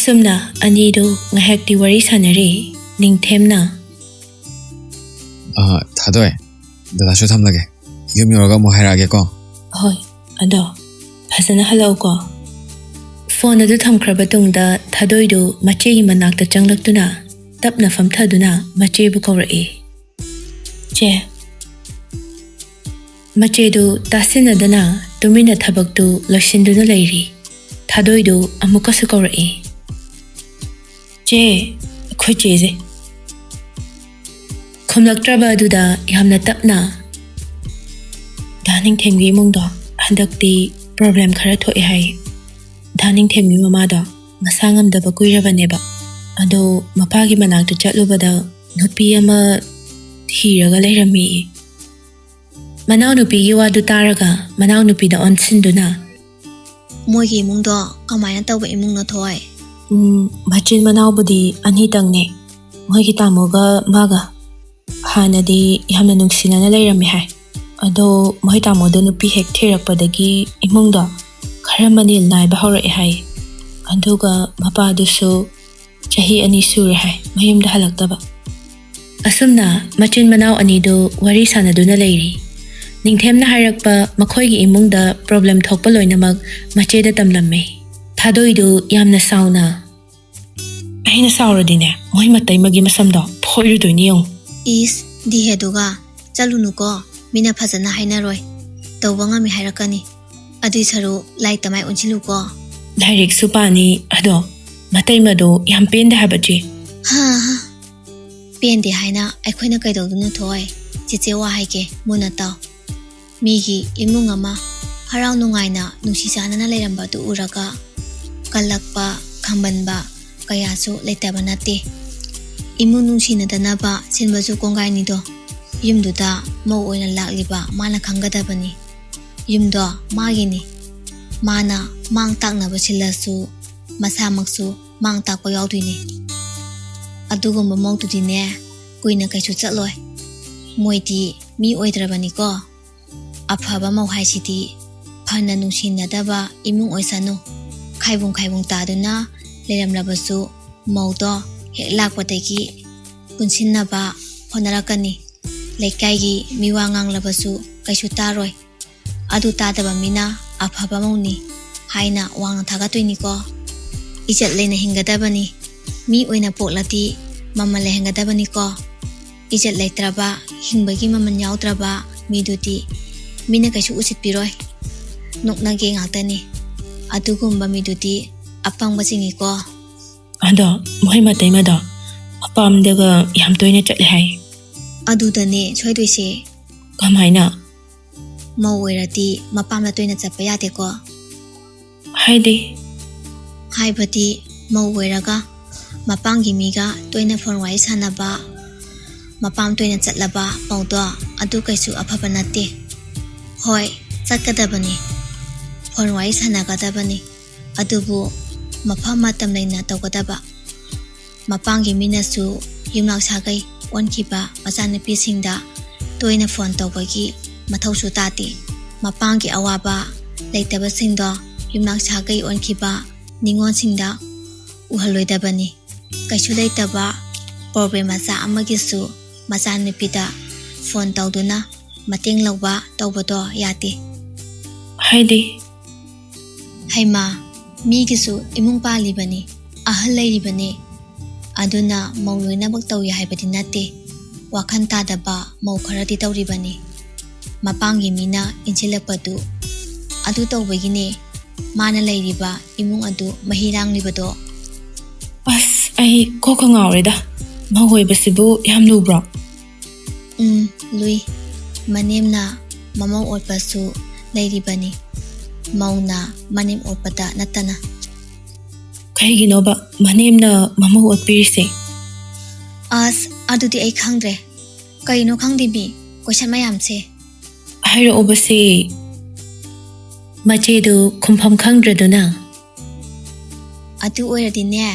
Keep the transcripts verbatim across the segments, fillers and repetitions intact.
ꯁꯨꯝꯅ ꯑꯅꯤꯗꯨ ꯉꯥꯏꯍꯥꯛꯇꯤ ꯋꯥꯔꯤ ꯁꯥꯟꯅꯔꯤ꯫ ꯅꯤꯡꯊꯦꯝꯅ, ꯑꯥ, ꯊꯥꯗꯣꯏ, ꯗꯗꯥꯁꯨ ꯊꯝꯂꯒꯦ꯫ ꯌꯨꯝ ꯌꯧꯔꯒ ꯑꯃꯨꯛ ꯍꯥꯏꯔꯛꯑꯒꯦꯀꯣ꯫ "ꯍꯣꯏ, ꯑꯗꯣ ꯐꯖꯅ ꯍꯜꯂꯛꯎꯀꯣ꯫" ꯐꯣꯟ ꯑꯗꯨ ꯊꯝꯈ꯭ꯔꯕ ꯇꯨꯡꯗ ꯊꯥꯗꯣꯏꯗꯨ ꯃꯆꯦꯒꯤ ꯃꯅꯥꯛꯇ ꯆꯪꯂꯛꯇꯨꯅ ꯇꯞꯅ ꯐꯝꯊꯗꯨꯅ ꯃꯆꯦꯕꯨ ꯀꯧꯔꯛꯏ꯫ "ꯆꯦ꯫" ꯃꯆꯦꯗꯨ ꯇꯥꯁꯤꯟꯅꯗꯅ ꯇꯨꯃꯤꯟꯅ ꯊꯕꯛꯇꯨ ꯂꯣꯏꯁꯤꯟꯗꯨꯅ ꯂꯩꯔꯤ꯫ ꯊꯥꯗꯣꯏꯗꯨ ꯑꯃꯨꯛꯀꯁꯨ ꯀꯧꯔꯛꯏ꯫ "ꯆꯦ, ꯑꯩꯈꯣꯏ ꯆꯦꯁꯦ꯫" ꯈꯨꯝꯂꯛꯇ꯭ꯔꯕ ꯑꯗꯨꯗ ꯌꯥꯝꯅ ꯇꯞꯅ, "ꯗꯥ ꯅꯤꯡꯊꯦꯝꯒꯤ ꯏꯃꯨꯡꯗꯣ ꯍꯟꯗꯛꯇꯤ ꯄ꯭ꯔꯣꯕ꯭ꯂꯦꯝ ꯈꯔ ꯊꯣꯛꯑꯦ ꯍꯥꯏ꯫ ꯗꯥ ꯅꯤꯡꯊꯦꯝꯒꯤ ꯃꯃꯥꯗꯣ ꯃꯁꯥ ꯉꯝꯗꯕ ꯀꯨꯏꯔꯕꯅꯦꯕ꯫ ꯑꯗꯣ ꯃꯄꯥꯒꯤ ꯃꯅꯥꯛꯇ ꯆꯠꯂꯨꯕꯗ ꯅꯨꯄꯤ ꯑꯃ ꯊꯤꯔꯒ ꯂꯩꯔꯝꯃꯤ꯫" ꯃꯅꯥꯎꯅꯨꯄꯤꯒꯤ ꯋꯥꯗꯨ ꯇꯥꯔꯒ ꯃꯅꯥꯎꯅꯨꯄꯤꯗ ꯑꯣꯟꯁꯤꯟꯗꯨꯅ, "ꯃꯣꯏꯒꯤ ꯏꯃꯨꯡꯗꯣ ꯀꯃꯥꯏꯅ ꯇꯧꯕ ꯏꯃꯨꯡꯅꯣ, ꯊꯣꯏ?" "ꯎꯝ, ꯃꯆꯤꯟ ꯃꯅꯥꯎꯕꯨꯗꯤ ꯑꯅꯤꯇꯪꯅꯦ꯫ ꯃꯣꯏꯒꯤ ꯇꯥꯃꯣꯒ ꯃꯥꯒ ꯍꯥꯟꯅꯗꯤ ꯌꯥꯝꯅ ꯅꯨꯡꯁꯤꯅꯅ ꯂꯩꯔꯝꯃꯦ ꯍꯥꯏ꯫ ꯑꯗꯣ ꯃꯣꯏ ꯇꯥꯃꯣꯗꯣ ꯅꯨꯄꯤ ꯍꯦꯛ ꯊꯤꯔꯛꯄꯗꯒꯤ ꯏꯃꯨꯡꯗꯣ ꯈꯔ ꯃꯅꯤꯜ ꯅꯥꯏꯕ ꯍꯧꯔꯛꯑꯦ ꯍꯥꯏ꯫ ꯑꯗꯨꯒ ꯃꯄꯥꯗꯨꯁꯨ ꯆꯍꯤ ꯑꯅꯤ ꯁꯨꯔꯦ ꯍꯥꯏ ꯃꯌꯨꯝꯗ ꯍꯜꯂꯛꯇꯕ꯫" ꯑꯁꯨꯝꯅ ꯃꯆꯤꯟ ꯃꯅꯥꯎ ꯑꯅꯤꯗꯨ ꯋꯥꯔꯤ ꯁꯥꯟꯅꯗꯨꯅ ꯂꯩꯔꯤ꯫ ꯅꯤꯡꯊꯦꯝꯅ ꯍꯥꯏꯔꯛꯄ ꯃꯈꯣꯏꯒꯤ ꯏꯃꯨꯡꯗ ꯄ꯭ꯔꯣꯕ꯭ꯂꯦꯝ ꯊꯣꯛꯄ ꯂꯣꯏꯅꯃꯛ ꯃꯆꯦꯗ ꯇꯝꯂꯝꯃꯤ꯫ ꯊꯥꯗꯣꯏꯗꯨ ꯌꯥꯝꯅ ꯁꯥꯎꯅ, "ꯑꯩꯅ ꯁꯥꯎꯔꯗꯤꯅꯦ, ꯃꯣꯏ ꯃꯇꯩꯃꯒꯤ ꯃꯁꯝꯗꯣ ꯐꯣꯏꯔꯨꯗꯣꯏꯅꯤ ꯌꯦꯡꯉꯨ꯫" "ꯏꯁ, ꯗꯤꯍꯦꯗꯨꯒ ꯆꯠꯂꯨꯅꯨꯀꯣ, ꯃꯤꯅ ꯐꯖꯅ ꯍꯥꯏꯅꯔꯣꯏ, ꯇꯧꯕ ꯉꯝꯃꯤ ꯍꯥꯏꯔꯛꯀꯅꯤ꯫ ꯑꯗꯨꯏ ꯁꯔꯨꯛ ꯂꯥꯏꯔꯤꯛꯇ ꯃꯥꯏ ꯑꯣꯟꯁꯤꯜꯂꯨꯀꯣ꯫" "ꯂꯥꯏꯔꯤꯛꯁꯨ ꯄꯥꯅꯤ, ꯑꯗꯣ ꯃꯇꯩꯃꯗꯣ ꯌꯥꯝ ꯄꯦꯟꯗꯦ ꯍꯥꯏꯕ, ꯆꯦ꯫" "ꯍꯥ ꯍꯥ, ꯄꯦꯟꯗꯦ ꯍꯥꯏꯅ ꯑꯩꯈꯣꯏꯅ ꯀꯩꯗꯧꯗꯣꯏꯅꯣ, ꯊꯣꯏ? ꯆꯦꯆꯦ ꯋꯥ ꯍꯥꯏꯒꯦ, ꯃꯨꯟꯅ ꯇꯥꯎ꯫ ꯃꯤꯒꯤ ꯏꯃꯨꯡ ꯑꯃ ꯍꯔꯥꯎ ꯅꯨꯡꯉꯥꯏꯅ ꯅꯨꯡꯁꯤ ꯆꯥꯟꯅꯅ ꯂꯩꯔꯝꯕ ꯑꯗꯨ ꯎꯔꯒ ꯀꯜꯂꯛꯄ, ꯈꯝꯕꯟꯕ ꯀꯌꯥꯁꯨ ꯂꯩꯇꯕ ꯅꯠꯇꯦ꯫ ꯏꯃꯨꯡ ꯅꯨꯡꯁꯤꯅꯗꯅꯕ ꯁꯤꯟꯕꯁꯨ ꯀꯣꯡꯒꯥꯏꯅꯤꯗꯣ꯫ ꯌꯨꯝꯗꯨꯗ ꯃꯧ ꯑꯣꯏꯅ ꯂꯥꯛꯂꯤꯕ ꯃꯥꯅ ꯈꯪꯒꯗꯕꯅꯤ꯫ ꯌꯨꯝꯗꯣ ꯃꯥꯒꯤꯅꯤ꯫ ꯃꯥꯅ ꯃꯥꯡ ꯇꯥꯛꯅꯕ ꯁꯤꯜꯂꯁꯨ ꯃꯁꯥꯃꯛꯁꯨ ꯃꯥꯡ ꯇꯥꯛꯄ ꯌꯥꯎꯗꯣꯏꯅꯤ꯫ ꯑꯗꯨꯒꯨꯝꯕ ꯃꯧꯗꯨꯗꯤꯅꯦ, ꯀꯨꯏꯅ ꯀꯩꯁꯨ ꯆꯠꯂꯣꯏ꯫ ꯃꯣꯏꯗꯤ ꯃꯤ ꯑꯣꯏꯗ꯭ꯔꯕꯅꯤꯀꯣ꯫ ꯑꯐꯕ ꯃꯧ ꯍꯥꯏꯁꯤꯗꯤ ꯐꯅ ꯅꯨꯡꯁꯤꯅꯗꯕ ꯏꯃꯨꯡ ꯑꯣꯏꯁꯅꯨ, ꯈꯥꯏꯕꯨꯡ ꯈꯥꯏꯕꯨꯡ ꯇꯥꯗꯨꯅ ꯂꯩꯔꯝꯂꯕꯁꯨ ꯃꯧꯗꯣ ꯍꯦꯛ ꯂꯥꯛꯄꯗꯒꯤ ꯄꯨꯟꯁꯤꯟꯅꯕ ꯍꯣꯠꯅꯔꯛꯀꯅꯤ꯫ ꯂꯩꯀꯥꯏꯒꯤ ꯃꯤꯋꯥ ꯉꯥꯡꯂꯕꯁꯨ ꯀꯩꯁꯨ ꯇꯥꯔꯣꯏ꯫ "ꯑꯗꯨ ꯇꯥꯗꯕ ꯃꯤꯅ ꯑꯐꯕ ꯃꯧꯅꯤ" ꯍꯥꯏꯅ ꯋꯥꯡꯅ ꯊꯥꯒꯠꯇꯣꯏꯅꯤꯀꯣ꯫ ꯏꯖꯠ ꯂꯩꯅ ꯍꯤꯡꯒꯗꯕꯅꯤ꯫ ꯃꯤ ꯑꯣꯏꯅ ꯄꯣꯛꯂꯗꯤ ꯃꯃꯜ ꯂꯩꯍꯟꯒꯗꯕꯅꯤꯀꯣ꯫ ꯏꯖꯠ ꯂꯩꯇ꯭ꯔꯕ, ꯍꯤꯡꯕꯒꯤ ꯃꯃꯜ ꯌꯥꯎꯗ꯭ꯔꯕ ꯃꯤꯗꯨꯗꯤ ꯃꯤꯅ ꯀꯩꯁꯨ ꯎꯁꯤꯠꯄꯤꯔꯣꯏ꯫ ꯅꯣꯛꯅꯒꯦ ꯉꯥꯛꯇꯅꯤ꯫ ꯑꯗꯨꯒꯨꯝꯕ ꯃꯤꯗꯨꯗꯤ ꯑꯄꯪꯕ ꯆꯤꯡꯉꯤꯀꯣ꯫ ꯑꯗꯣ ꯃꯣꯏ ꯃꯇꯩꯃꯗꯣ ꯃꯄꯥꯝꯗꯒ ꯌꯥꯝ ꯇꯣꯏꯅ ꯆꯠꯂꯦ ꯍꯥꯏ꯫ ꯑꯗꯨꯗꯅꯦ ꯁꯣꯏꯗꯣꯏꯁꯦ꯫ ꯀꯃꯥꯏꯅ? ꯃꯧ ꯑꯣꯏꯔꯗꯤ ꯃꯄꯥꯝꯗ ꯇꯣꯏꯅ ꯆꯠꯄ ꯌꯥꯗꯦꯀꯣ꯫ ꯍꯥꯏꯗꯤ? ꯍꯥꯏꯕꯗꯤ ꯃꯧ ꯑꯣꯏꯔꯒ ꯃꯄꯥꯝꯒꯤ ꯃꯤꯒ ꯇꯣꯏꯅ ꯐꯣꯟ ꯋꯥꯔꯤ ꯁꯥꯟꯅꯕ, ꯃꯄꯥꯝ ꯇꯣꯏꯅ ꯆꯠꯂꯕ ꯃꯧꯗꯣ, ꯑꯗꯨ ꯀꯩꯁꯨ ꯑꯐꯕ ꯅꯠꯇꯦ꯫ ꯍꯣꯏ, ꯆꯠꯀꯗꯕꯅꯤ, ꯐꯣꯟ ꯋꯥꯔꯤ ꯁꯥꯟꯅꯒꯗꯕꯅꯤ, ꯑꯗꯨꯕꯨ ꯃꯐꯝ ꯃꯇꯝ ꯂꯩꯅ ꯇꯧꯒꯗꯕ꯫ ꯃꯄꯥꯝꯒꯤ ꯃꯤꯅꯁꯨ ꯌꯨꯝꯅꯥꯛ ꯁꯥꯒꯩ ꯑꯣꯟꯈꯤꯕ ꯃꯆꯥꯅꯨꯄꯤꯁꯤꯡꯗ ꯇꯣꯏꯅ ꯐꯣꯟ ꯇꯧꯕꯒꯤ ꯃꯊꯧꯁꯨ ꯇꯥꯗꯦ꯫ ꯃꯄꯥꯝꯒꯤ ꯑꯋꯥꯕ ꯂꯩꯇꯕꯁꯤꯡꯗꯣ ꯌꯨꯝꯅꯥꯛ ꯁꯥꯒꯩ ꯑꯣꯟꯈꯤꯕ ꯅꯤꯉꯣꯜꯁꯤꯡꯗ ꯎꯍꯜꯂꯣꯏꯗꯕꯅꯤ꯫ ꯀꯩꯁꯨ ꯂꯩꯇꯕ ꯄ꯭ꯔꯣꯕ꯭ꯂꯦꯝ ꯃꯆꯥ ꯑꯃꯒꯤꯁꯨ ꯃꯆꯥꯅꯨꯄꯤꯗ ꯐꯣꯟ ꯇꯧꯗꯨꯅ ꯃꯇꯦꯡ ꯂꯧꯕ ꯇꯧꯕꯗꯣ ꯌꯥꯗꯦ꯫ ꯍꯥꯏꯗꯤ? ꯍꯩꯃꯥ, ꯃꯤꯒꯤꯁꯨ ꯏꯃꯨꯡ ꯄꯥꯜꯂꯤꯕꯅꯤ, ꯑꯍꯜ ꯂꯩꯔꯤꯕꯅꯤ, ꯑꯗꯨꯅ ꯃꯧ ꯂꯣꯏꯅꯃꯛ ꯇꯧꯏ ꯍꯥꯏꯕꯗꯤ ꯅꯠꯇꯦ꯫ ꯋꯥꯈꯜ ꯇꯥꯗꯕ ꯃꯧ ꯈꯔꯗꯤ ꯇꯧꯔꯤꯕꯅꯤ꯫ ꯃꯄꯥꯝꯒꯤ ꯃꯤꯅ ꯏꯟꯁꯤꯜꯂꯛꯄꯗꯨ, ꯑꯗꯨ ꯇꯧꯕꯒꯤꯅꯦ ꯃꯥꯅ ꯂꯩꯔꯤꯕ ꯏꯃꯨꯡ ꯑꯗꯨ ꯃꯍꯤ ꯂꯥꯡꯂꯤꯕꯗꯣ꯫ ꯑꯁ, ꯑꯩ ꯀꯣꯛꯀ ꯉꯥꯎꯔꯦꯗ꯫ ꯃꯧ ꯑꯣꯏꯕꯁꯤꯕꯨ ꯌꯥꯝ ꯂꯨꯕ꯭ꯔꯣ? ꯎꯝ, ꯂꯨꯏ꯫ ꯃꯅꯦꯝꯅ ꯃꯃꯧ ꯑꯣꯠꯄꯁꯨ ꯂꯩꯔꯤꯕꯅꯤ, ꯃꯧꯅ ꯃꯅꯦꯝ ꯑꯣꯠꯄꯗ ꯅꯠꯇꯅ꯫ ꯀꯩꯒꯤꯅꯣꯕ ꯃꯅꯦꯝꯅ ꯃꯃꯧ ꯑꯣꯠꯄꯤꯔꯤꯁꯦ? ꯑꯁ, ꯑꯗꯨꯗꯤ ꯑꯩ ꯈꯪꯗ꯭ꯔꯦ꯫ ꯀꯩꯅꯣ ꯈꯪꯗꯦꯃꯤ, ꯀꯣꯏꯁꯟ ꯃꯌꯥꯝꯁꯦ꯫ ꯍꯥꯏꯔꯛꯑꯣꯕꯁꯦ꯫ ꯃꯆꯦꯗꯨ ꯈꯨꯝꯐꯝ ꯈꯪꯗ꯭ꯔꯗꯨꯅ꯫ ꯑꯗꯨ ꯑꯣꯏꯔꯗꯤꯅꯦ,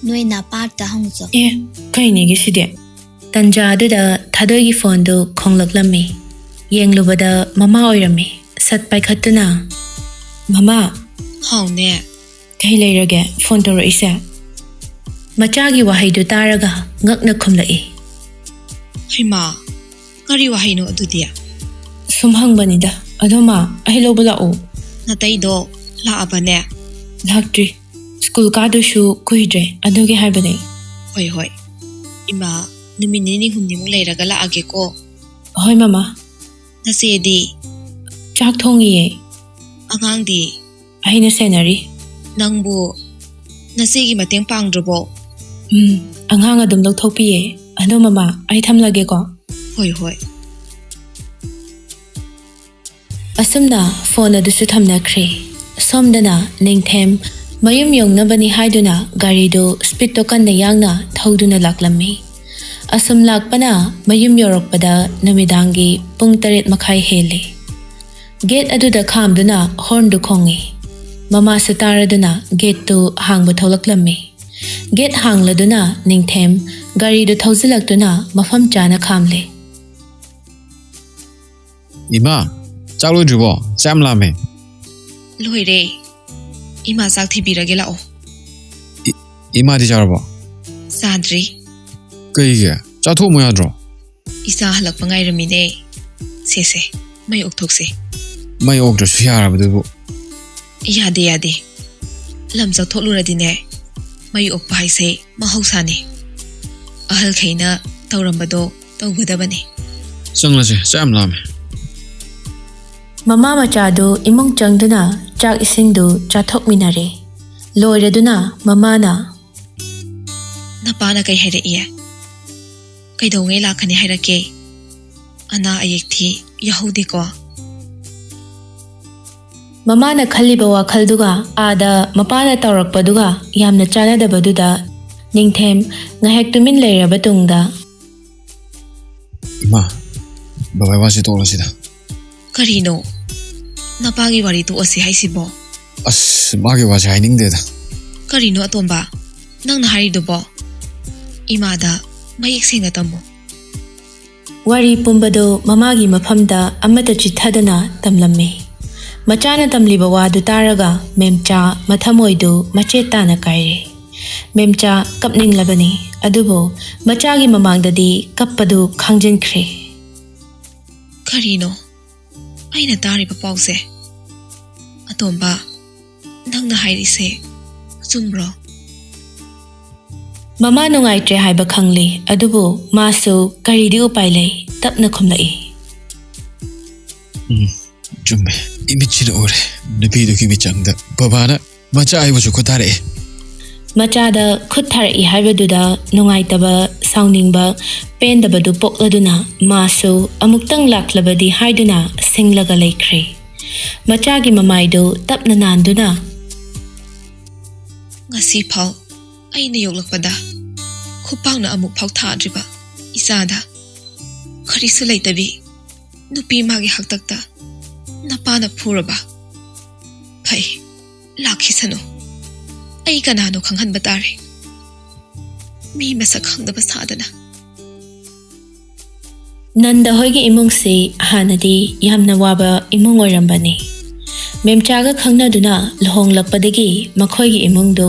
ꯅꯣꯏ ꯅꯄꯥꯗ ꯍꯪꯉꯨꯆꯣ꯫ ꯑꯦ, ꯀꯩꯅꯦꯒꯦ ꯁꯤꯗꯤ? ꯇꯟꯖꯥꯗꯨꯗ ꯊꯥꯗꯣꯏꯒꯤ ꯐꯣꯟꯗꯨ ꯈꯣꯡꯂꯛꯂꯝꯃꯤ꯫ ꯌꯦꯡꯂꯨꯕꯗ ꯃꯃꯥ ꯑꯣꯏꯔꯝꯃꯤ꯫ ꯁꯠ ꯄꯥꯏꯈꯠꯇꯨꯅ, "ꯃꯃꯥ!" "ꯍꯥꯎꯅꯦ?" "ꯀꯩ ꯂꯩꯔꯒꯦ ꯐꯣꯟ ꯇꯧꯔꯛꯏꯁꯦ?" ꯃꯆꯥꯒꯤ ꯋꯥꯍꯩꯗꯨ ꯇꯥꯔꯒ ꯉꯛꯅ ꯈꯨꯝꯂꯛꯏ꯫ "ꯍꯩꯃꯥ, ꯀꯔꯤ ꯋꯥꯍꯩꯅꯣ ꯑꯗꯨꯗꯤ?" "ꯁꯨꯝ ꯍꯪꯕꯅꯤꯗ꯫ ꯑꯗꯣ ꯃꯥ, ꯑꯩ ꯂꯧꯕ ꯂꯥꯛꯎ?" "ꯅꯇꯩꯗꯣ ꯂꯥꯛꯑꯕꯅꯦ?" "ꯂꯥꯛꯇ꯭ꯔꯤ꯫ ꯁ꯭ꯀꯨꯜ ꯀꯥꯗꯣꯏꯁꯨ ꯀꯨꯏꯗ꯭ꯔꯦ, ꯑꯗꯨꯒꯤ ꯍꯥꯏꯕꯅꯦ꯫" "ꯍꯣꯏ, ꯍꯣꯏ꯫ ꯏꯃꯥ, ꯅꯨꯃꯤꯠ ꯅꯤꯅꯤ ꯍꯨꯝꯅꯤꯃꯨꯛ ꯂꯩꯔꯒ ꯂꯥꯛꯑꯒꯦꯀꯣ꯫" "ꯍꯣꯏ, ꯃꯃꯥ꯫" "ꯅꯆꯦꯗꯤ?" "ꯆꯥꯛ ꯊꯣꯡꯉꯤꯌꯦ꯫" "ꯑꯉꯥꯡꯗꯤ?" "ꯑꯩꯅ ꯁꯦꯟꯅꯔꯤ꯫" "ꯅꯪꯕꯨ ꯅꯆꯦꯒꯤ ꯃꯇꯦꯡ ꯄꯥꯡꯗ꯭ꯔꯕꯣ?" "ꯎꯝ, ꯑꯉꯥꯡ ꯑꯗꯨꯝ ꯂꯧꯊꯣꯛꯄꯤꯌꯦ꯫ ꯑꯗꯣ ꯃꯃꯥ, ꯑꯩ ꯊꯝꯂꯒꯦꯀꯣ꯫" "ꯍꯣꯏ, ꯍꯣꯏ꯫" ꯑꯁꯨꯝꯅ ꯐꯣꯟ ꯑꯗꯨꯁꯨ ꯊꯝꯅꯈ꯭ꯔꯦ꯫ ꯁꯣꯝꯗꯅ ꯅꯤꯡꯊꯦꯝ ꯃꯌꯨꯝ ꯌꯧꯅꯕꯅꯤ ꯍꯥꯏꯗꯨꯅ ꯒꯥꯔꯤꯗꯨ ꯁ꯭ꯄꯤꯠꯇꯣ ꯀꯟꯅ ꯌꯥꯡꯅ ꯊꯧꯗꯨꯅ ꯂꯥꯛꯂꯝꯃꯤ꯫ ꯑꯁꯨꯝ ꯂꯥꯛꯄꯅ ꯃꯌꯨꯝ ꯌꯧꯔꯛꯄꯗ ꯅꯨꯃꯤꯗꯥꯡꯒꯤ ꯄꯨꯡ ꯇꯔꯦꯠ ꯃꯈꯥꯏ ꯍꯦꯜꯂꯦ꯫ ꯒꯦꯠ ꯑꯗꯨꯗ ꯈꯥꯝꯗꯨꯅ ꯍꯣꯔꯟꯗꯨ ꯈꯣꯡꯉꯤ꯫ ꯃꯃꯥꯁꯨ ꯇꯥꯔꯗꯨꯅ ꯒꯦꯠꯇꯨ ꯍꯥꯡꯕ ꯊꯣꯛꯂꯛꯂꯝꯃꯤ꯫ ꯒꯦꯠ ꯍꯥꯡꯂꯗꯨꯅ ꯅꯤꯡꯊꯦꯝ ꯒꯥꯔꯤꯗꯨ ꯊꯧꯖꯤꯜꯂꯛꯇꯨꯅ ꯃꯐꯝ ꯆꯥꯅ ꯈꯥꯝꯂꯦ꯫ "ꯏꯃꯥ, ꯆꯥꯛ ꯂꯣꯏꯗ꯭ꯔꯤꯕꯣ? ꯆꯥꯛ ꯌꯥꯝ ꯂꯥꯝꯃꯦ꯫" "ꯂꯣꯏꯔꯦ꯫ ꯏꯃꯥ ꯆꯥꯛ ꯊꯤꯕꯤꯔꯒꯦ ꯂꯥꯛꯑꯣ꯫" "ꯏꯃꯥꯗꯤ ꯆꯥꯔꯕꯣ?" "ꯆꯥꯗ꯭ꯔꯤ꯫" "ꯀꯩꯒꯤ? ꯆꯥꯊꯣꯛꯑꯝꯃꯣ ꯌꯥꯗ꯭ꯔꯣ?" "ꯏꯆꯥ ꯍꯜꯂꯛꯄ ꯉꯥꯏꯔꯝꯃꯤꯅꯦ꯫ ꯁꯦ, ꯁꯦ, ꯃꯩ ꯑꯣꯛꯊꯣꯛꯁꯦ꯫" "ꯃꯩ ꯑꯣꯛꯇ꯭ꯔꯁꯨ ꯌꯥꯔꯕꯗꯨꯕꯨ꯫" "ꯌꯥꯗꯦ, ꯌꯥꯗꯦ꯫ ꯂꯝ ꯆꯠꯊꯣꯛꯂꯨꯔꯗꯤꯅꯦ, ꯃꯩ ꯑꯣꯛꯄ ꯍꯥꯏꯁꯦ ꯃꯍꯧꯁꯥꯅꯤ꯫ ꯑꯍꯜꯈꯩꯅ ꯇꯧꯔꯝꯕꯗꯣ ꯇꯧꯒꯗꯕꯅꯤ꯫" "ꯆꯪꯂꯁꯦ, ꯆꯥꯛ ꯌꯥꯝ ꯂꯥꯝꯃꯦ꯫" ꯃꯃꯥ ꯃꯆꯥꯗꯨ ꯏꯃꯨꯡ ꯆꯪꯗꯨꯅ ꯆꯥꯛ ꯏꯁꯤꯡꯗꯨ ꯆꯥꯊꯣꯛꯃꯤꯟꯅꯔꯦ꯫ ꯂꯣꯏꯔꯗꯨꯅ ꯃꯃꯥꯅ, "ꯅꯄꯥꯅ ꯀꯩ ꯍꯥꯏꯔꯛꯏ? ꯀꯩꯗꯧꯉꯩ ꯂꯥꯛꯀꯅꯤ ꯍꯥꯏꯔꯛꯀꯦ? ꯑꯅꯥ ꯑꯌꯦꯛꯇꯤ ꯌꯥꯎꯍꯧꯗꯦꯀꯣ?" ꯃꯃꯥꯅ ꯈꯜꯂꯤꯕ ꯋꯥꯈꯜꯗꯨꯒ ꯑꯥꯗ ꯃꯄꯥꯅ ꯇꯧꯔꯛꯄꯗꯨꯒ ꯌꯥꯝꯅ ꯆꯥꯟꯅꯗꯕꯗꯨꯗ ꯅꯤꯡꯊꯦꯝ ꯉꯥꯏꯍꯥꯛ ꯇꯨꯃꯤꯟ ꯂꯩꯔꯕ ꯇꯨꯡꯗ, "ꯏꯃꯥ, ꯕꯕꯥꯏ ꯋꯥꯁꯤ ꯇꯣꯛꯂꯁꯤꯗ꯫" "ꯀꯔꯤꯅꯣ ꯅꯄꯥꯒꯤ ꯋꯥꯔꯤ ꯇꯣꯛꯑꯁꯤ ꯍꯥꯏꯁꯤꯕꯣ?" "ꯑꯁ, ꯃꯥꯒꯤ ꯋꯥꯁꯦ ꯍꯥꯏꯅꯤꯡꯗꯦꯗ꯫" "ꯀꯔꯤꯅꯣ ꯑꯇꯣꯝꯕ, ꯅꯪꯅ ꯍꯥꯏꯔꯤꯗꯨꯕꯣ? ꯏꯃꯥꯗ ꯃꯌꯦꯛ ꯁꯦꯡꯅ ꯇꯝꯃꯨ꯫" ꯋꯥꯔꯤ ꯄꯨꯝꯕꯗꯨ ꯃꯃꯥꯒꯤ ꯃꯐꯝꯗ ꯑꯃꯠꯇ ꯆꯤꯠꯊꯗꯅ ꯇꯝꯂꯝꯃꯤ꯫ ꯃꯆꯥꯅ ꯇꯝꯂꯤꯕ ꯋꯥꯗꯨ ꯇꯥꯔꯒ ꯃꯦꯝꯆꯥ ꯃꯊꯃꯣꯏꯗꯨ ꯃꯆꯦꯠ ꯇꯥꯅ ꯀꯥꯏꯔꯦ꯫ ꯃꯦꯝꯆꯥ ꯀꯞꯅꯤꯡꯂꯕꯅꯤ, ꯑꯗꯨꯕꯨ ꯃꯆꯥꯒꯤ ꯃꯃꯥꯡꯗꯗꯤ ꯀꯞꯄꯗꯨ ꯈꯥꯡꯖꯤꯟꯈ꯭ꯔꯦ꯫ "ꯀꯔꯤꯅꯣ ꯑꯩꯅ ꯇꯥꯔꯤꯕ ꯄꯥꯎꯁꯦ? ꯑꯇꯣꯝꯕ, ꯅꯪꯅ ꯍꯥꯏꯔꯤꯁꯦ ꯆꯨꯝꯕ꯭ꯔꯣ?" ꯃꯃꯥ ꯅꯨꯡꯉꯥꯏꯇ꯭ꯔꯦ ꯍꯥꯏꯕ ꯈꯪꯂꯤ, ꯑꯗꯨꯕꯨ ꯃꯥꯁꯨ ꯀꯔꯤꯗꯤ ꯎꯄꯥꯏ ꯂꯩ, ꯇꯞꯅ ꯈꯨꯝꯂꯛꯏ꯫ "ꯎꯝ, ꯆꯨꯝꯃꯦ꯫ ꯏꯃꯤꯠꯁꯤꯅ ꯎꯔꯦ꯫ ꯅꯨꯄꯤꯗꯨꯒꯤ ꯃꯤꯆꯪꯗ ꯕꯕꯥꯅ ꯃꯆꯥ ꯑꯩꯕꯨꯁꯨ ꯈꯨꯠ ꯊꯥꯔꯛꯑꯦ꯫" ꯃꯆꯥꯗ ꯈꯨꯠ ꯊꯥꯔꯛꯏ ꯍꯥꯏꯕꯗꯨꯗ ꯅꯨꯡꯉꯥꯏꯇꯕ, ꯁꯥꯎꯅꯤꯡꯕ, ꯄꯦꯟꯗꯕꯗꯨ ꯄꯣꯛꯂꯗꯨꯅ ꯃꯥꯁꯨ ꯑꯃꯨꯛꯇꯪ ꯂꯥꯛꯂꯕꯗꯤ ꯍꯥꯏꯗꯨꯅ ꯁꯤꯡꯂꯒ ꯂꯩꯈ꯭ꯔꯦ꯫ ꯃꯆꯥꯒꯤ ꯃꯃꯥꯏꯗꯨ ꯇꯞꯅ ꯅꯥꯟꯗꯨꯅ, "ꯉꯁꯤ ꯐꯥꯎ ꯑꯩꯅ ꯌꯣꯛꯂꯛꯄꯗ ꯈꯨꯄꯥꯛꯅ ꯑꯃꯨꯛ ꯐꯥꯎ ꯊꯥꯗ꯭ꯔꯤꯕ ꯏꯆꯥꯗ ꯀꯔꯤꯁꯨ ꯂꯩꯇꯕꯤ ꯅꯨꯄꯤ ꯃꯥꯒꯤ ꯍꯥꯛꯇꯛꯇ ꯅꯄꯥꯅ ꯐꯨꯔꯕ? ꯐꯩ, ꯂꯥꯛꯈꯤꯁꯅꯨ꯫ ꯑꯩ ꯀꯅꯥꯅꯣ ꯈꯪꯍꯟꯕ ꯇꯥꯔꯦ꯫ ꯃꯤ ꯃꯁꯛ ꯈꯪꯗꯕ ꯁꯥꯗꯅ꯫" ꯅꯟꯗ ꯍꯣꯏꯒꯤ ꯏꯃꯨꯡꯁꯤ ꯍꯥꯟꯅꯗꯤ ꯌꯥꯝꯅ ꯋꯥꯕ ꯏꯃꯨꯡ ꯑꯣꯏꯔꯝꯕꯅꯤ꯫ ꯃꯦꯝꯆꯥꯒ ꯈꯪꯅꯗꯨꯅ ꯂꯨꯍꯣꯡꯂꯛꯄꯗꯒꯤ ꯃꯈꯣꯏꯒꯤ ꯏꯃꯨꯡꯗꯨ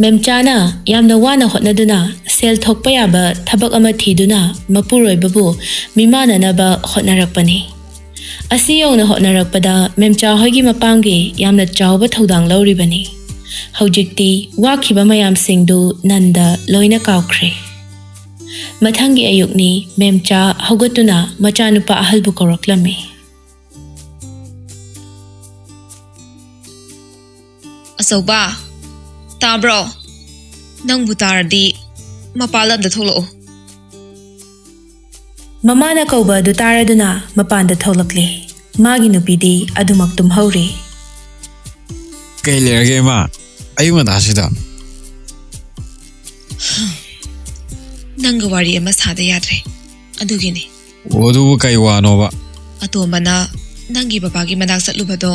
ꯃꯦꯝꯆꯥꯅ ꯌꯥꯝꯅ ꯋꯥꯅ ꯍꯣꯠꯅꯗꯨꯅ ꯁꯦꯜ ꯊꯣꯛꯄ ꯌꯥꯕ ꯊꯕꯛ ꯑꯃ ꯊꯤꯗꯨꯅ ꯃꯄꯨꯔꯣꯏꯕꯕꯨ ꯃꯤꯃꯥꯟꯅꯅꯕ ꯍꯣꯠꯅꯔꯛꯄꯅꯤ꯫ ꯑꯁꯤ ꯌꯧꯅ ꯍꯣꯠꯅꯔꯛꯄꯗ ꯃꯦꯝꯆꯥ ꯍꯣꯏꯒꯤ ꯃꯄꯥꯝꯒꯤ ꯌꯥꯝꯅ ꯆꯥꯎꯕ ꯊꯧꯗꯥꯡ ꯂꯧꯔꯤꯕꯅꯤ꯫ ꯍꯧꯖꯤꯛꯇꯤ ꯋꯥꯈꯤꯕ ꯃꯌꯥꯝꯁꯤꯡꯗꯨ ꯅꯟꯗ ꯂꯣꯏꯅ ꯀꯥꯎꯈ꯭ꯔꯦ꯫ ꯃꯊꯪꯒꯤ ꯑꯌꯨꯛꯅꯤ, ꯃꯦꯝꯆꯥ ꯍꯧꯒꯠꯇꯨꯅ ꯃꯆꯥꯅꯨꯄꯥ ꯑꯍꯜꯕꯨ ꯀꯧꯔꯛꯂꯝꯃꯤ꯫ "ꯑꯆꯧꯕ, ꯇꯥꯕ꯭ꯔꯣ? ꯅꯪꯕꯨ ꯇꯥꯔꯗꯤ ꯃꯄꯥꯟ ꯂꯝꯗ ꯊꯣꯛꯂꯛꯑꯣ꯫" ꯃꯃꯥꯅ ꯀꯧꯕ ꯑꯗꯨ ꯇꯥꯔꯗꯨꯅ ꯃꯄꯥꯟꯗ ꯊꯣꯛꯂꯛꯂꯦ꯫ ꯃꯥꯒꯤ ꯅꯨꯄꯤꯗꯤ ꯑꯗꯨꯃꯛ ꯇꯨꯝꯍꯧꯔꯤ꯫ "ꯀꯩ ꯂꯩꯔꯒꯦ ꯏꯃꯥ, ꯑꯌꯨꯛ ꯉꯟꯇꯥꯁꯤꯗ?" "ꯅꯪꯒ ꯋꯥꯔꯤ ꯑꯃ ꯁꯥꯗ ꯌꯥꯗ꯭ꯔꯦ, ꯑꯗꯨꯒꯤꯅꯤ꯫" "ꯑꯣ, ꯑꯗꯨꯕꯨ ꯀꯩ ꯋꯥꯅꯣꯕ?" "ꯑꯇꯣꯝꯕꯅ ꯅꯪꯒꯤ ꯕꯕꯥꯒꯤ ꯃꯅꯥꯛ ꯆꯠꯂꯨꯕꯗꯣ,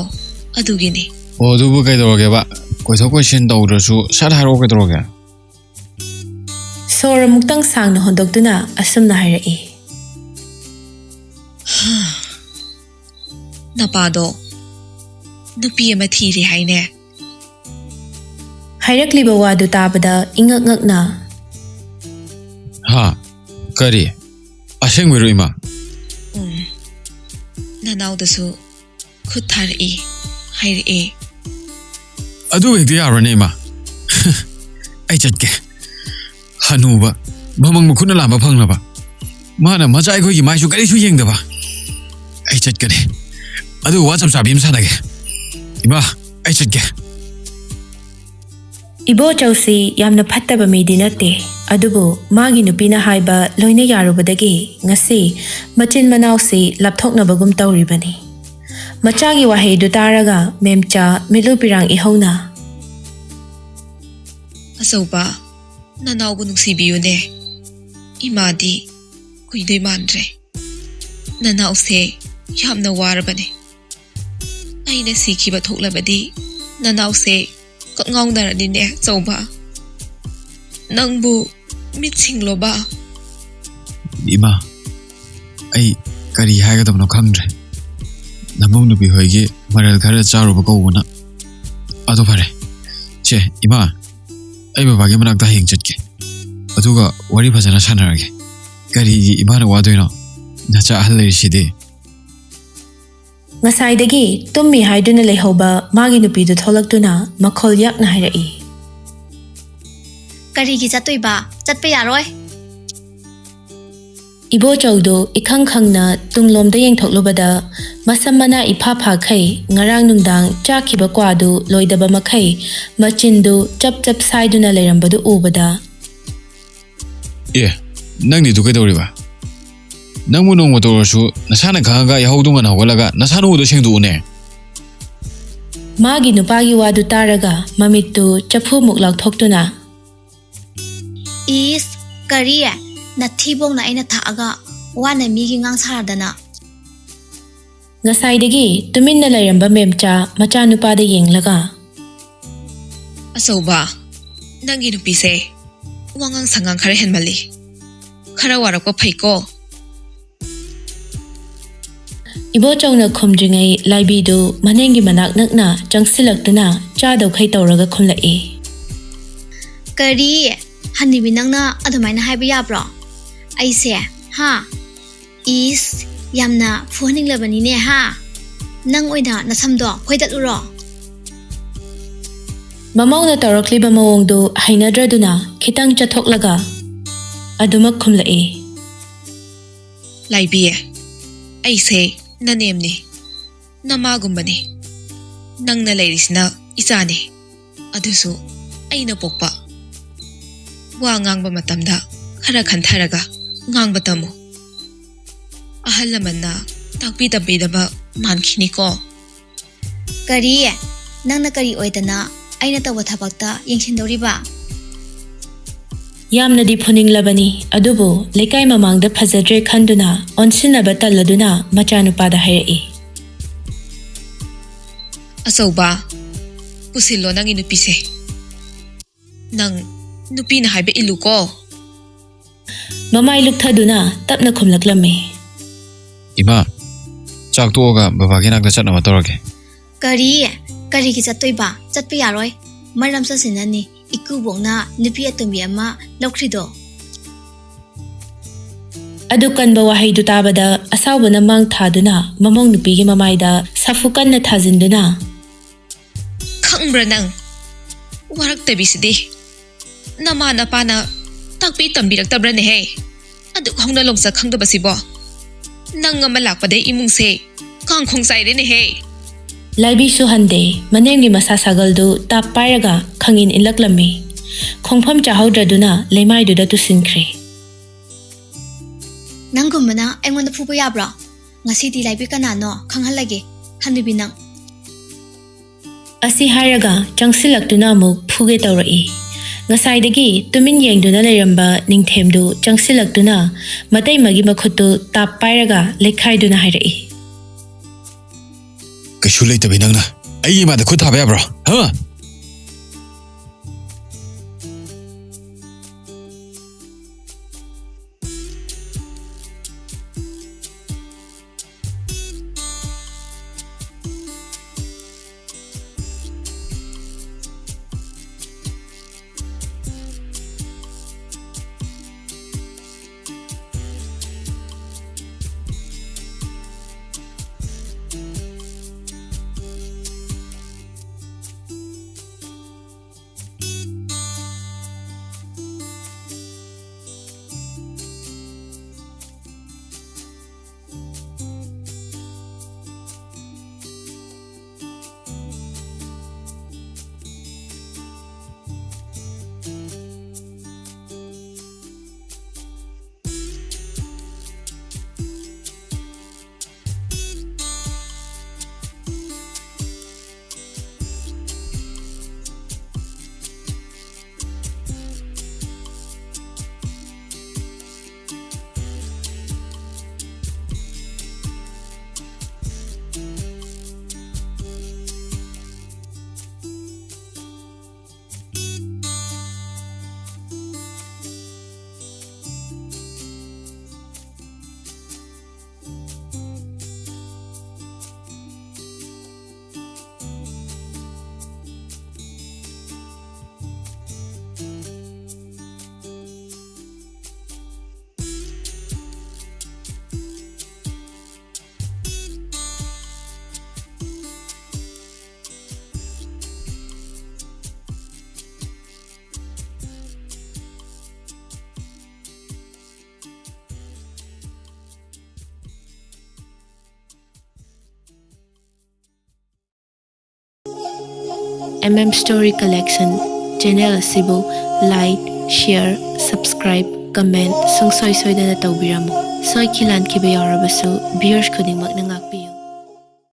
ꯑꯗꯨꯒꯤꯅꯤ꯫" "ꯑꯣ, ꯑꯗꯨꯕꯨ ꯀꯩꯗꯧꯔꯒꯦꯕ? ꯀꯣꯏꯊꯣꯛ ꯀꯣꯏꯁꯤꯟ ꯇꯧꯗ꯭ꯔꯁꯨ ꯁꯠ ꯍꯥꯏꯔꯛꯑꯣ, ꯀꯩꯗꯧꯔꯒꯦ?" ꯁꯣꯔ ꯑꯃꯨꯛꯇꯪ ꯁꯥꯡꯅ ꯍꯣꯟꯗꯣꯛꯇꯨꯅ ꯑꯁꯨꯝꯅ ꯍꯥꯏꯔꯛꯏ꯫ "ꯅꯄꯥꯗꯣ ꯅꯨꯄꯤ ꯑꯃ ꯊꯤꯔꯦ ꯍꯥꯏꯅꯦ꯫ ꯍꯥꯏꯔꯛꯂꯤꯕ ꯋꯥꯗꯨ ꯇꯥꯕꯗ ꯏꯉꯛ ꯉꯛꯅ, ꯍꯥ? ꯀꯔꯤ? ꯑꯁꯦꯡꯕꯩꯔꯣ, ꯏꯃꯥ? ꯎꯝ, ꯅꯅꯥꯎꯗꯁꯨ ꯈꯨꯠ ꯊꯥꯔꯛꯏ ꯍꯥꯏꯔꯛꯑꯦ꯫ ꯑꯗꯨ ꯍꯦꯛꯇ ꯌꯥꯕ꯭ꯔꯅꯦ, ꯏꯃꯥ? ꯑꯩ ꯆꯠꯀꯦ꯫ ꯍꯅꯨꯕ, ꯃꯃꯪ ꯃꯈꯨꯠꯅ ꯂꯥꯝꯕ ꯐꯪꯂꯕ꯫ ꯃꯥꯅ ꯃꯆꯥ ꯑꯩꯈꯣꯏꯒꯤ ꯃꯥꯏꯁꯨ ꯀꯔꯤꯁꯨ ꯌꯦꯡꯗꯕ꯫ ꯑꯩ ꯆꯠꯀꯅꯤ꯫ ꯑꯗꯨ ꯋꯥ ꯆꯞ ꯆꯥꯕꯤ ꯑꯃ ꯁꯥꯟꯅꯒꯦ꯫ ꯏꯃꯥ, ꯑꯩ ꯆꯠꯀꯦ꯫ ꯏꯕꯣꯆꯧꯁꯤ ꯌꯥꯝꯅ ꯐꯠꯇꯕ ꯃꯤꯗꯤ ꯅꯠꯇꯦ, ꯑꯗꯨꯕꯨ ꯃꯥꯒꯤ ꯅꯨꯄꯤꯅ ꯍꯥꯏꯕ ꯂꯣꯏꯅ ꯌꯥꯔꯨꯕꯗꯒꯤ ꯉꯁꯤ ꯃꯆꯤꯟ ꯃꯅꯥꯎꯁꯤ ꯂꯥꯞꯊꯣꯛꯅꯕꯒꯨꯝ ꯇꯧꯔꯤꯕꯅꯤ꯫ ꯃꯆꯥꯒꯤ ꯋꯥꯍꯩꯗꯨ ꯇꯥꯔꯒ ꯃꯦꯝꯆꯥ ꯃꯤꯠꯂꯨ ꯄꯤꯔꯥꯡ ꯏꯍꯧꯅ, "ꯑꯆꯧꯕ, ꯅꯅꯥꯎꯕꯨ ꯅꯨꯡꯁꯤꯕꯤꯌꯨꯅꯦ꯫ ꯏꯃꯥꯗꯤ ꯀꯨꯏꯗꯣꯏ ꯃꯥꯟꯗ꯭ꯔꯦ꯫ ꯅꯅꯥꯎꯁꯦ ꯌꯥꯝꯅ ꯋꯥꯔꯕꯅꯦ꯫ ꯑꯩꯅ ꯁꯤꯈꯤꯕ ꯊꯣꯛꯂꯕꯗꯤ ꯅꯅꯥꯎꯁꯦ ꯀꯛꯉꯥꯎꯅꯔꯅꯤꯅꯦ, ꯑꯆꯧꯕ꯫ ꯅꯪꯕꯨ ꯃꯤꯠ ꯁꯤꯡꯂꯣꯕ?" ꯏꯃꯥ, ꯑꯩ ꯀꯔꯤ ꯍꯥꯏꯒꯗꯕꯅꯣ ꯈꯪꯗ꯭ꯔꯦ꯫ ꯅꯃꯧ ꯅꯨꯄꯤ ꯍꯣꯏꯒꯤ ꯃꯔꯜ ꯈꯔ ꯆꯥꯔꯨꯕ ꯀꯧꯕꯅ꯫ ꯑꯗꯨ ꯐꯔꯦ꯫ ꯁꯦ, ꯏꯃꯥ, ꯑꯩ ꯕꯕꯥꯒꯤ ꯃꯅꯥꯛꯇ ꯍꯌꯦꯡ ꯆꯠꯀꯦ꯫ ꯑꯗꯨꯒ ꯋꯥꯔꯤ ꯐꯖꯅ ꯁꯥꯟꯅꯔꯒꯦ꯫ ꯀꯔꯤꯒꯤ ꯏꯃꯥꯅ ꯋꯥꯗꯣꯏꯅꯣ? ꯅꯆꯥ ꯑꯍꯜ ꯂꯩꯔꯤꯁꯤꯗꯤ꯫ ꯉꯁꯥꯏꯗꯒꯤ ꯇꯨꯝꯃꯤ ꯍꯥꯏꯗꯨꯅ ꯂꯩꯍꯧꯕ ꯃꯥꯒꯤ ꯅꯨꯄꯤꯗꯨ ꯊꯣꯛꯂꯛꯇꯨꯅ ꯃꯈꯣꯜ ꯌꯥꯛꯅ ꯍꯥꯏꯔꯛꯏ꯫ "ꯀꯔꯤꯒꯤ ꯆꯠꯇꯣꯏꯕ? ꯆꯠꯄ ꯌꯥꯔꯣꯏ!" ꯏꯕꯣꯆꯧꯗꯨ ꯏꯈꯪ ꯈꯪꯅ ꯇꯨꯡꯂꯣꯝꯗ ꯌꯦꯡꯊꯣꯛꯂꯨꯕꯗ ꯃꯁꯝ ꯃꯅꯥ ꯏꯐꯥ ꯐꯥꯈꯩ ꯉꯔꯥꯡ ꯅꯨꯡꯗꯥꯡ ꯆꯥꯈꯤꯕ ꯀ꯭ꯋꯥꯗꯨ ꯂꯣꯏꯗꯕ ꯃꯈꯩ ꯃꯆꯤꯟꯗꯨ ꯆꯞ ꯆꯞ ꯁꯥꯏꯗꯨꯅ ꯂꯩꯔꯝꯕꯗꯨ ꯎꯕꯗ, ꯑꯦ, ꯅꯪꯗꯤ ꯀꯩꯗꯧꯔꯤꯕ? ꯅꯪꯕꯨ ꯅꯣꯡꯃ ꯇꯧꯔꯁꯨ ꯅꯁꯥꯅ ꯈꯪꯉꯒ ꯌꯥꯍꯧꯗꯣ ꯉꯟꯅ ꯍꯧꯒꯠꯂꯒ ꯅꯁꯥ ꯅꯎꯗꯣ ꯁꯦꯡꯗꯣꯛꯎꯅꯦ꯫ ꯃꯥꯒꯤ ꯅꯨꯄꯥꯒꯤ ꯋꯥꯗꯨ ꯇꯥꯔꯒ ꯃꯃꯤꯠꯇꯨ ꯆꯐꯨꯃꯨꯛ ꯂꯥꯎꯊꯣꯛꯇꯨꯅ, "ꯏꯁ, ꯀꯔꯤ? ꯅꯊꯤꯕꯣꯡꯅ ꯑꯩꯅ ꯊꯥꯛꯑꯒ ꯋꯥꯅ ꯃꯤꯒꯤ ꯉꯥꯡ ꯁꯥꯔꯗꯅ!" ꯉꯁꯥꯏꯗꯒꯤ ꯇꯨꯃꯤꯟꯅ ꯂꯩꯔꯝꯕ ꯃꯦꯝꯆꯥ ꯃꯆꯥꯅꯨꯄꯥꯗ ꯌꯦꯡꯂꯒ, "ꯑꯆꯧꯕ, ꯅꯪꯒꯤ ꯅꯨꯄꯤꯁꯦ ꯋꯥꯉꯥꯡ ꯁꯉꯥꯡ ꯈꯔ ꯍꯦꯟꯃꯜꯂꯤ꯫ ꯈꯔ ꯋꯥꯔꯛꯄ ꯐꯩꯀꯣ?" ꯏꯕꯣꯆꯧꯅ ꯈꯨꯝꯗ꯭ꯔꯤꯉꯩ ꯂꯥꯏꯕꯤꯗꯨ ꯃꯅꯦꯝꯒꯤ ꯃꯅꯥꯛ ꯅꯛꯅ ꯆꯪꯁꯤꯜꯂꯛꯇꯨꯅ ꯆꯥꯗꯧꯈꯩ ꯇꯧꯔꯒ ꯈꯨꯝꯂꯛꯏ꯫ "ꯀꯔꯤ? ꯍꯟꯅꯨꯕꯤ, ꯅꯪꯅ ꯑꯗꯨꯃꯥꯏꯅ ꯍꯥꯏꯕ ꯌꯥꯕ꯭ꯔꯣ? ꯑꯩꯁꯦ, ꯍꯥ? ꯏꯁ, ꯌꯥꯝꯅ ꯐꯨꯍꯟꯅꯤꯡꯂꯕꯅꯤꯅꯦ, ꯍꯥ? ꯅꯪ ꯑꯣꯏꯅ ꯅꯁꯝꯗꯣ ꯈꯣꯏꯗꯠꯂꯨꯔꯣ?" ꯃꯃꯧꯅ ꯇꯧꯔꯛꯂꯤꯕ ꯃꯑꯣꯡꯗꯨ ꯍꯩꯅꯗ꯭ꯔꯗꯨꯅ ꯈꯤꯇꯪ ꯆꯠꯊꯣꯛꯂꯒ ꯑꯗꯨꯃꯛ ꯈꯨꯝꯂꯛꯏ꯫ "ꯂꯥꯏꯕꯤ, ꯑꯩꯁꯦ ꯅꯅꯦꯝꯅꯤ, ꯅꯃꯥꯒꯨꯝꯕꯅꯤ꯫ ꯅꯪꯅ ꯂꯩꯔꯤꯁꯤꯅ ꯏꯆꯥꯅꯤ, ꯑꯗꯨꯁꯨ ꯑꯩꯅ ꯄꯣꯛꯄ꯫ ꯋꯥ ꯉꯥꯡꯕ ꯃꯇꯝꯗ ꯈꯔ ꯈꯟꯊꯔꯒ ꯉꯥꯡꯕ ꯇꯝꯃꯨ꯫ ꯑꯍꯜ ꯂꯃꯟꯅ ꯇꯥꯛꯄꯤ ꯇꯝꯕꯤꯗꯕ ꯃꯥꯟꯈꯤꯅꯤꯀꯣ꯫" "ꯀꯔꯤ? ꯅꯪꯅ ꯀꯔꯤ ꯑꯣꯏꯗꯅ ꯑꯩꯅ ꯇꯧꯕ ꯊꯕꯛꯇ ꯌꯦꯡꯁꯤꯟꯗꯧꯔꯤꯕ?" ꯌꯥꯝꯅꯗꯤ ꯐꯨꯅꯤꯡꯂꯕꯅꯤ, ꯑꯗꯨꯕꯨ ꯂꯩꯀꯥꯏ ꯃꯃꯥꯡꯗ ꯐꯖꯗ꯭ꯔꯦ ꯈꯟꯗꯨꯅ ꯑꯣꯟꯁꯤꯟꯅꯕ ꯇꯜꯂꯗꯨꯅ ꯃꯆꯥꯅꯨꯄꯥꯗ ꯍꯥꯏꯔꯛꯏ꯫ "ꯑꯆꯧꯕ, ꯄꯨꯁꯤꯜꯂꯣ ꯅꯪꯒꯤ ꯅꯨꯄꯤꯁꯦ꯫ ꯅꯪ ꯅꯨꯄꯤꯅ ꯍꯥꯏꯕ ꯏꯜꯂꯨꯀꯣ꯫" ꯃꯃꯥꯏ ꯂꯨꯛꯊꯗꯨꯅ ꯇꯞꯅ ꯈꯨꯝꯂꯛꯂꯝꯃꯤ꯫ "ꯏꯃꯥ, ꯆꯥꯛ ꯇꯣꯛꯑꯒ ꯕꯕꯥꯒꯤ ꯅꯥꯛꯇ ꯆꯠꯅꯕ ꯇꯧꯔꯒꯦ꯫" "ꯀꯔꯤ? ꯀꯔꯤꯒꯤ ꯆꯠꯇꯣꯏꯕ? ꯆꯠꯄ ꯌꯥꯔꯣꯏ꯫ ꯃꯔꯝ ꯆꯠꯁꯤꯅꯅꯤ ꯏꯀꯨꯕꯣꯛꯅ ꯅꯨꯄꯤ ꯑꯇꯣꯝꯕꯤ ꯑꯃ ꯂꯧꯈ꯭ꯔꯤꯗꯣ꯫" ꯑꯗꯨ ꯀꯟꯕ ꯋꯥꯍꯩꯗꯨ ꯇꯥꯕꯗ ꯑꯁꯥꯎꯕꯅ ꯃꯥꯡ ꯊꯥꯗꯨꯅ ꯃꯃꯧ ꯅꯨꯄꯤꯒꯤ ꯃꯃꯥꯏꯗ ꯁꯥꯐꯨ ꯀꯟꯅ ꯊꯥꯖꯤꯟꯗꯨꯅ, "ꯈꯪꯕ꯭ꯔꯥ ꯅꯪ? ꯋꯥꯔꯛꯇꯕꯤꯁꯤꯗꯤ꯫ ꯅꯃꯥ ꯅꯄꯥꯅ ꯇꯥꯛꯄꯤ ꯇꯝꯕꯤꯔꯛꯇꯕ꯭ꯔꯅꯦꯍꯦ? ꯑꯗꯨꯛ ꯍꯧꯅ ꯂꯣꯡꯆꯠ ꯈꯪꯗꯕꯁꯤꯕꯣ꯫ ꯅꯪ ꯑꯃ ꯂꯥꯛꯄꯗꯩ ꯏꯃꯨꯡꯁꯦ ꯀꯥꯡꯈꯣꯡ ꯆꯥꯏꯔꯦꯅꯦꯍꯦ꯫" ꯂꯥꯏꯕꯤꯁꯨ ꯍꯟꯗꯦ꯫ ꯃꯅꯦꯝꯒꯤ ꯃꯁꯥ ꯁꯥꯒꯜꯗꯨ ꯇꯥꯞ ꯄꯥꯏꯔꯒ ꯈꯪꯏꯟ ꯏꯜꯂꯛꯂꯝꯃꯤ꯫ ꯈꯣꯡꯐꯝ ꯆꯥꯍꯧꯗ꯭ꯔꯗꯨꯅ ꯂꯩꯃꯥꯏꯗꯨꯗ ꯇꯨꯁꯤꯟꯈ꯭ꯔꯦ꯫ "ꯅꯪꯒꯨꯝꯕꯅ ꯑꯩꯉꯣꯟꯗ ꯐꯨꯕ ꯌꯥꯕ꯭ꯔꯣ? ꯉꯁꯤꯗꯤ ꯂꯥꯏꯕꯤ ꯀꯅꯥꯅꯣ ꯈꯪꯍꯜꯂꯒꯦ, ꯍꯅꯨꯕꯤ ꯅꯪ꯫" ꯑꯁꯤ ꯍꯥꯏꯔꯒ ꯆꯪꯁꯤꯜꯂꯛꯇꯨꯅ ꯑꯃꯨꯛ ꯐꯨꯒꯦ ꯇꯧꯔꯛꯏ꯫ ꯉꯁꯥꯏꯗꯒꯤ ꯇꯨꯃꯤꯟ ꯌꯦꯡꯗꯨꯅ ꯂꯩꯔꯝꯕ ꯅꯤꯡꯊꯦꯝꯗꯨ ꯆꯪꯁꯤꯜꯂꯛꯇꯨꯅ ꯃꯇꯩꯃꯒꯤ ꯃꯈꯨꯠꯇꯨ ꯇꯥꯞ ꯄꯥꯏꯔꯒ ꯂꯩꯈꯥꯏꯗꯨꯅ ꯍꯥꯏꯔꯛꯏ꯫ "ꯀꯩꯁꯨ ꯂꯩꯇꯕꯤ ꯅꯪꯅ ꯑꯩꯒꯤ ꯏꯃꯥꯗ ꯈꯨꯠ ꯊꯥꯕ ꯌꯥꯕ꯭ꯔꯣ? ꯍꯥ?" M M Story Collection channel ꯑꯁꯤꯕꯨ like, share, subscribe, comment ꯁꯨꯡꯁꯣꯏ ꯁꯣꯏꯗꯅ ꯇꯧꯕꯤꯔꯝꯃꯨ꯫ ꯁꯣꯏꯈꯤ ꯂꯥꯟꯈꯤꯕ ꯌꯥꯎꯔꯕꯁꯨ viewers ꯈꯨꯗꯤꯡꯃꯛꯅ ꯉꯥꯛꯄꯤꯌꯨ꯫